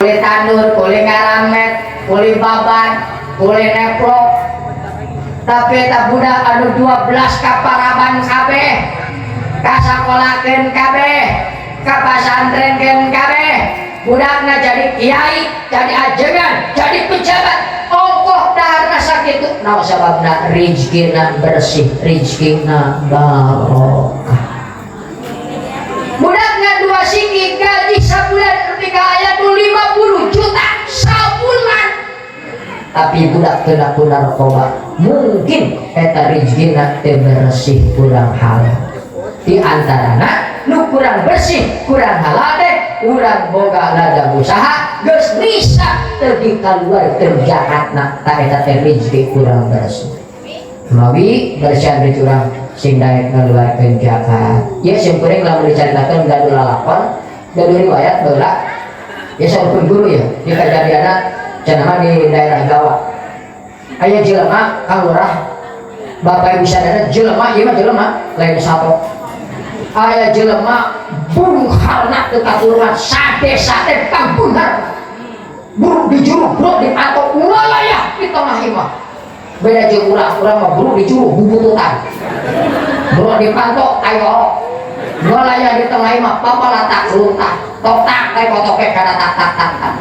Kuli tandur, kuli ngaramet, kuli babat, kuli neplok. Tapi eta budak anu 12 kaparaban kabeh, kasakolakeun kabeh, kapasantrenkeun kabeh, budakna jadi kiai, jadi ajengan, jadi pejabat, ongkoh daharna sakitu. Naon sababna? Rizkina bersih, rizkina barokah. Budakna dua siki gaji sabulan nepi ka aya 50 juta sabulan, tapi budak kena ku narkoba. Mungkin eta rizkina teu bersih, kurang halal. Di antarana nu kurang bersih, kurang halal teh urang boga ladang usaha, geus nisab teu dikaluarkeun zakatna, tah eta teh rizki kurang bersih. Mawi bersihan rezeki urang sing daek ngaluarkeun zakat. Ya, sim kuring lamun dicaritakeun gaduh lalakon, gaduh riwayat baheula ya, saurkeun guru ya. Di kajadianna cenah mah di daerah Jawa aya jelema kalurah, bapak ibu sadaya, jelema ieu mah, jelema lain sato. Aya jelema beungharna teu katuruhan, sadesa teh pangbeunghar, buru di juru, buru di patok, walayah di tengah imah. Beda jeung urang, urang mah buru di juru bubututan, buru di pantok ayo walayah di tengah imah, papalatak runtah tok tak teh kotoke kana tak tak tak tak.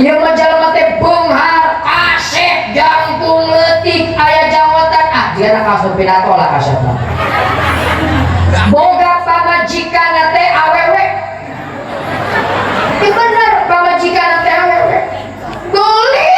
Ieu mah jalma teh beunghar, kasep, jangkung leutik, aya janggotan, ah dia nak kasur pidato lah kasepna. Boga pamajikan teh awewe. Ieu bener, pamajikan teh awewe geulis,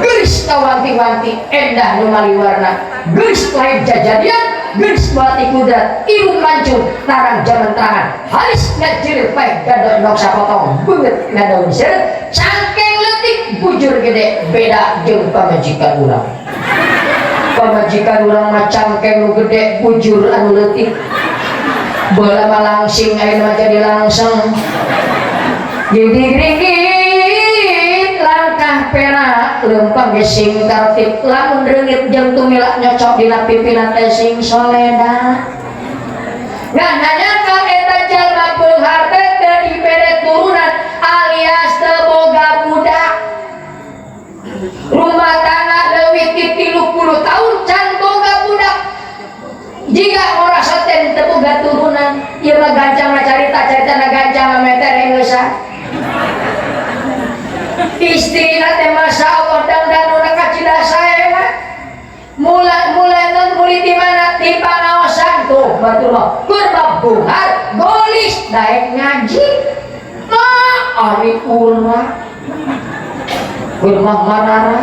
geulis kawanti-wanti, endah nu maliwarna, geulis lain jajadian, geulis melati kudrat, irung mancung, tarang jaman terangan, halis ngajilir paeh gadot nok sapotong, beungeut ngadaun seureut, cangkeng leutik, bujur gede. Beda jeung pamajikan urang. Pamajikan urang mah cangkeng nu gede, bujur anu leutik. Baheula mah langsing, ayeuna mah jadi langseng. Gidig-rigid langkah perak, leumpang ge sing tertib, lamun reungit jeung tumila nyocok dina pipina teh sing soleda. Ngan hanjakal eta jalma beunghar teh teu dibere turunan alias teu boga budak. Rumah tangga leuwih ti 30 tahun can boga budak, jika ora soten teu boga turunan. Ieu mah gancang carita, caritana gancang meter geus. Istrina teh masya Allah, dangdanuna kacida saena. Mula mula non murid di mana? Di pangaosan tuh batur mah keur beunghar, geulis, daek ngaji. Nah, ari urang keur mah marara,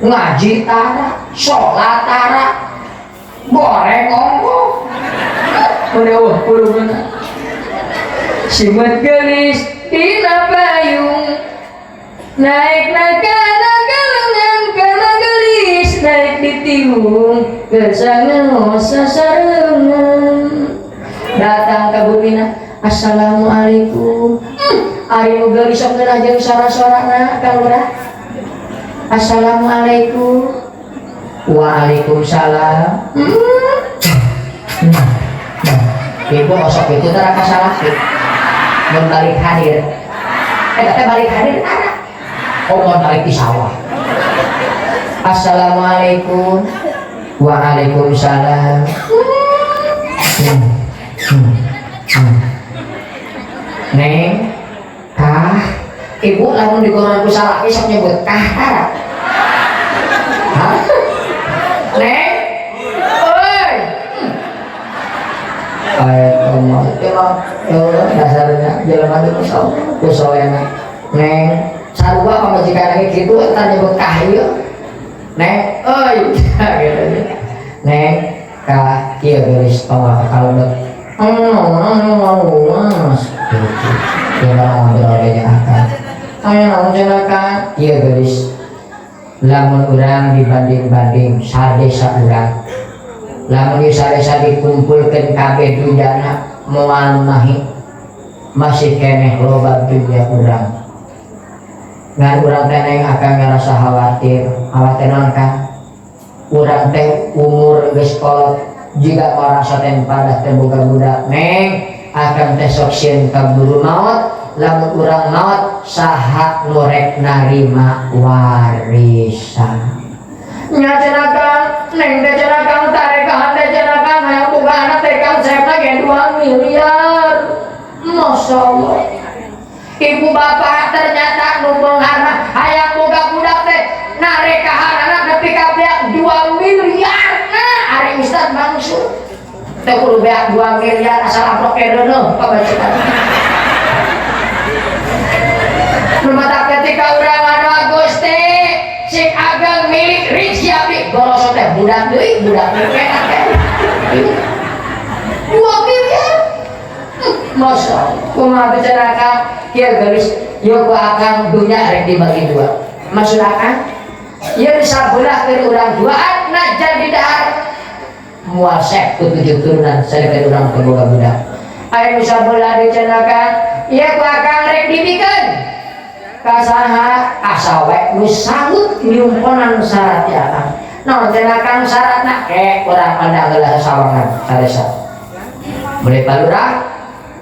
ngaji tara, sholat tara, goreng ongkoh. Udah, wah, pulungan simet geulis dina payung, naik naga galengan kana geulis, naik ditiung kesangan sasarengan. Datang ke bumina, "Assalamualaikum." Ari nu geulis sok ngeunah jeung sora-sorana ka lurah. "Assalamualaikum." "Waalaikumsalam." Ibu osok itu tara kasalaki mun balik hadir. Eta teh balik hadir tara. Oh, mau balik di sawah. "Assalamualaikum." "Waalaikumsalam." Neng, kah, ibu lamun digoreng ku salaki sok nyebut kah tara? Hah? Neng, oi. Ayo, mah, emang, dasarnya jelema teh sok ku soena. Neng, sarua pamajikan lagi kitu eta nyebut kah ieu. Neng, oi, gitu. Neng, kah kieu geulis tong kalebet. Gitu. Ya ngobrol ge jeung akang. Aya naon cenah kang? Ieu geulis. Lamun urang dibanding-banding sadesa urang. Lamun ieu sadesa dikumpulkeun kabeh dunyana moal mahi, masih keneh loba dunya urang. Ngan urang teh, Neng, akan ngerasa khawatir. Khawatir naon, Kang? Urang teh umur geus kolot. Jika marasa padah teu boga budak neng akan teh sok sieun kaburu maot. Lamun urang maot saha nu rek narima warisan? Nya cenah Kang, neng teh cenah Kang tarekahan teh cenah Kang hayang boga anak teh Kang sayapna ge 2 miliar. Masya Allah. Ibu bapak ternyata nu beunghar mah hayang boga budak teh narekahan anak nepi ka beak 2 miliar. Nah, ari ustad mangsud teh kudu beak 2 miliar asal amplop reuneuh pabacikan. Nu matak ketika urang ngadoa Gusti sing ageng milik rizki abdi goroso teh budak deui budak deui akeh 2 miliar. Masya Allah. Kumaha bicara akang kieu geulis ieu ku akang dunya rek dibagi dua. Maksud akang ieu sabelah keur urang duaan najan di dahar moal sek ku 7 turunan sadaya urang teu boga budak. Aya nu sabelah deui cenah Kang ieu ku akang rek dibikeun ka saha asa we nu sanggup nyumponan syarat ya akang. Naon cenah Kang syaratna ke urang pandang heula sawangan sadesa. Boleh Pak Lurah,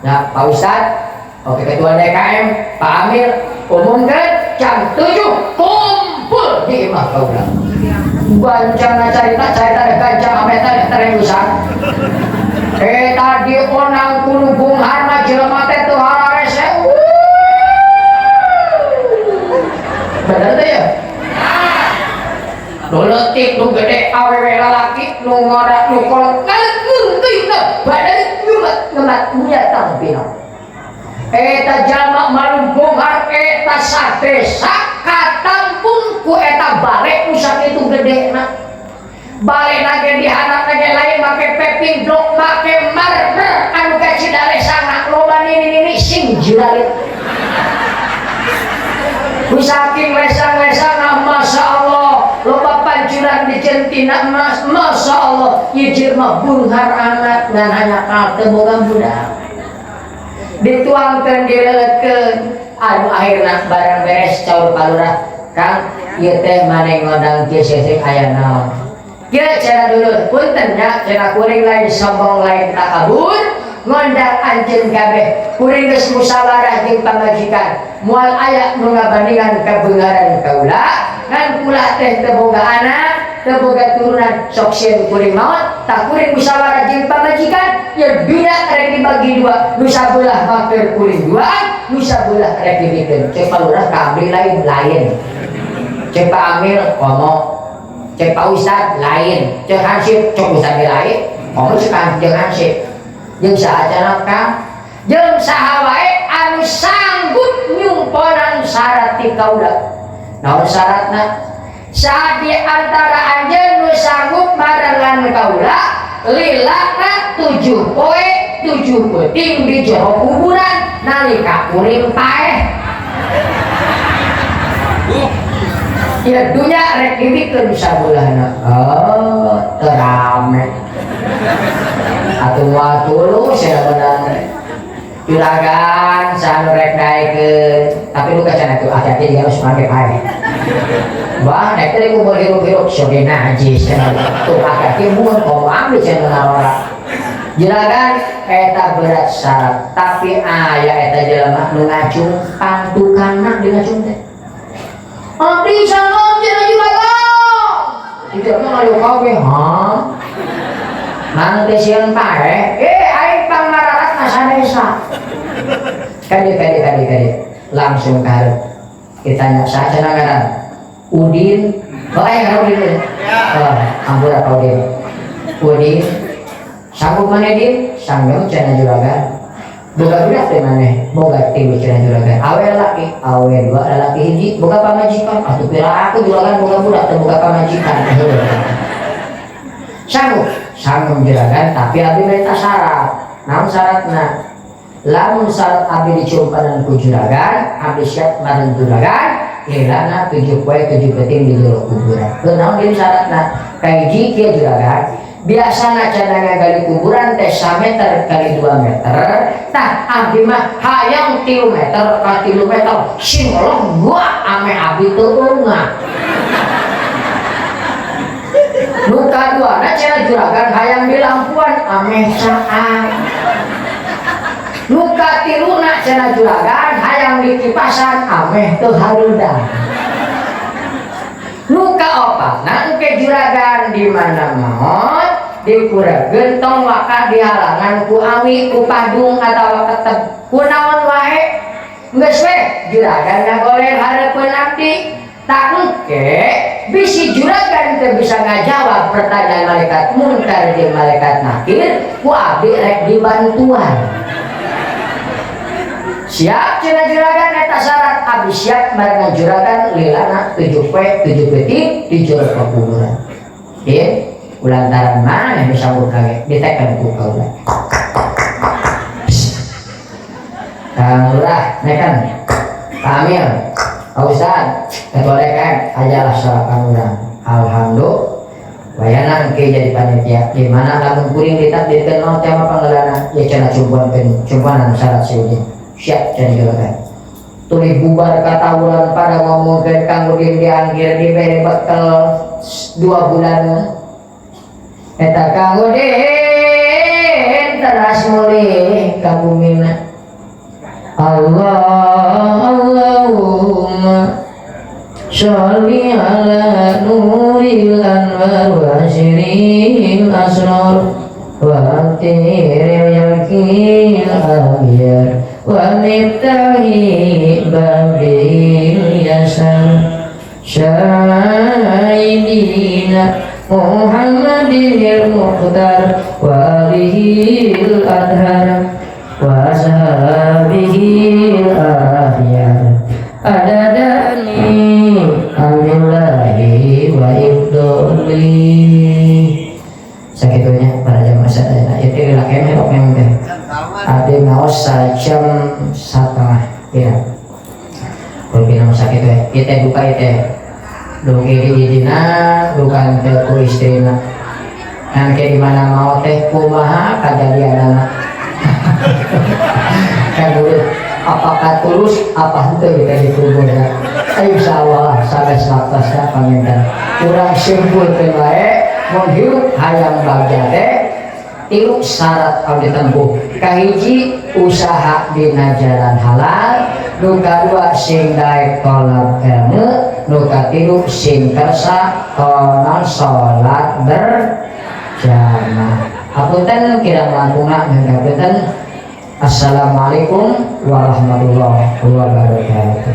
nah Pak Ustad, oke Ketua DKM, Pak Amir, umumkan jam 7 kumpul di imah kaula. Gancang carita carita gancang ame teh terebusan. Tadi onang kudu bunghar mah jelema teh teu hararese. Bener teh ya? Nu leutik nu gede awewe lalaki nu ngora nu kolot ngaleung teuing badan ngemat ngemat nyatang pino. Eta jalma malum bunghar eta sadesa katampung ku eta bale nu sakitu gedena. Balena ge dihandapna ge lain make paving block make marmer anu kacida lesana loba nini-nini sing jiralit. Ku saking lesang-lesangna Masya Allah loba pancuran di centina emas. Masya Allah ieu mah beunghar amat ngan hanya teu boga budak. Dituangkeun dileuleutkeun anu akhirna barang beres caur Pak Lurah Kang ieu teh maneh ngondang kieu seseh aya naon. Kieu cenah dulur punten nya cenah kuring lain sombong lain takabur ngondang anjeun kabeh kuring geus musyawarah jeung pamajikan moal aya nu ngabandingan kabeungharan kaula ngan kula teh teu boga anak teu boga turunan sok sieun kuring maot tah kuring musyawarah jeung pamajikan ya dunya rek dibagi dua nu sabelah maker kuring duaan nu sabelah rek dibikeun. Cek Pak Lurah ka abdi lain lain, cek Pak Amir komo, cek Pak Ustad lain, cek Hansip cek Ustad ge lain komo cek jeung Hansip jeung saha cenah Kang jeung saha wae anu sanggup nyumponan syarat ti kaula. Naon syaratna? Saha di antara anjeun nu sanggup marengan kaula lilana 7 poe 7 peuting di jero kuburan nalika kuring paeh. Ya dunya rek dibikeun sabulahna. Oh, teu rame. Atuh moal tulus ya bener. Juragan saha nu rek daekeun, tapi lu cenah tuh hati-hati dia harus make paeh. Wah, naik teh kubur hirup-hirup sok najis cenah. Tuh hati-hati mun komo ambil cenah ngarora. Juragan eta berat syarat, tapi aya eta jelema nu ngacung pangtukangna di ngacung teh. Abdi salam cenah juragan. Tidak mah ngayu kabeh, ha? Mang teh sieun paeh, aing pangmararat masadesa. Kade kade kade kade. Langsung ka hareup. Ditanya saha cenah ngaran? Udin. Oh, aya ngaran Udin. Oh, ampura Pak Udin. Udin. Sanggup maneh Din? Sanggup cenah juragan. Boga budak teh maneh, boga tilu cenah juragan. Awe laki, awe dua lalaki hiji, boga pamajikan. Atuh pira aku juragan boga budak teh boga pamajikan. Sanggup, sanggup juragan, tapi abdi minta syarat. Naon syaratna? Lamun syarat abdi dicumpanan ku juragan, abdi siap mareng juragan, lilana 7 poe 7 peuting di jero kuburan. Kunaon deui syaratna? Kahiji kieu juragan, biasana cenah ngagali kuburan teh 1 meter kali 2 meter, tah abdi mah hayang 3 meter ka 3 meter, sing gua ame abdi teu eungah. Nu kaduana Katigana cenah juragan hayang dilampuan ameh caang. Nu katiluna cenah juragan hayang dikipasan ameh teu hareudang. Nu kaopatna engke juragan di mana maot dikuregeun, tong waka dihalangan ku awi, ku padung, atawa keteb, ku naon wae. Geus we juragan ngagoler hareupeun abdi. Tak engke bisi juragan teu bisa ngajawab pertanyaan malaikat munkar jeung malaikat nakir, ku abdi rek dibantuan. Siap cenah juragan, eta syarat abdi siap. Barengan juragan lilana 7 poe 7 peuting di jero kuburan. Ieu ulantaran mana bisa kage ditekan ku kaula. Kang Lurah, nekan Pak Amil, Pak Ustad, Ketua DKM, ajalah salapan urang. Alhamdulillah. Wayana engke jadi panitia. Di mana lamun kuring ditakdirkeun maot teh mah panggelana ya cenah cumpuankeun cumpuanan syarat seujin. Siap cenah juragan. Tuluy bubar katawuran pada ngomongkeun Kang Udin dianggir, dibere bekal 2 bulan. Eta Kang Udin teras mulih ka bumina. Allah Allahumma sholli ala nuril anwar wa sirril asrar wa tiril yaqil ahyar wa miftahi babil yasar Sayyidina Muhammadil Mukhtar wa alihil adhar wa ashabihil ahyar adadani amillahi wa ibdoli. Sakitunya para jamaah sadayana. Itu laki merok yang teh abdi ngaos sajam setengah ya. Kalau sakit we kita buka itu dugi diizinan bukan teh ku istrina. Nangke di mana mau teh kumaha kajadian kan dulu, apakah tulus apa henteu kita dikubur ya. Insyaallah sampai waktunya panginten kurang simpul teh wae. Mun hirup hayang bagja teh tilu syarat anu ditempuh: kahiji, usaha dina jalan halal; nu kadua, sing daek tolab ilmu; nu katilu, sing kersa konon salat berjamaah. Hapunten kirang langkungna, ngapunten. Assalamualaikum warahmatullahi wabarakatuh.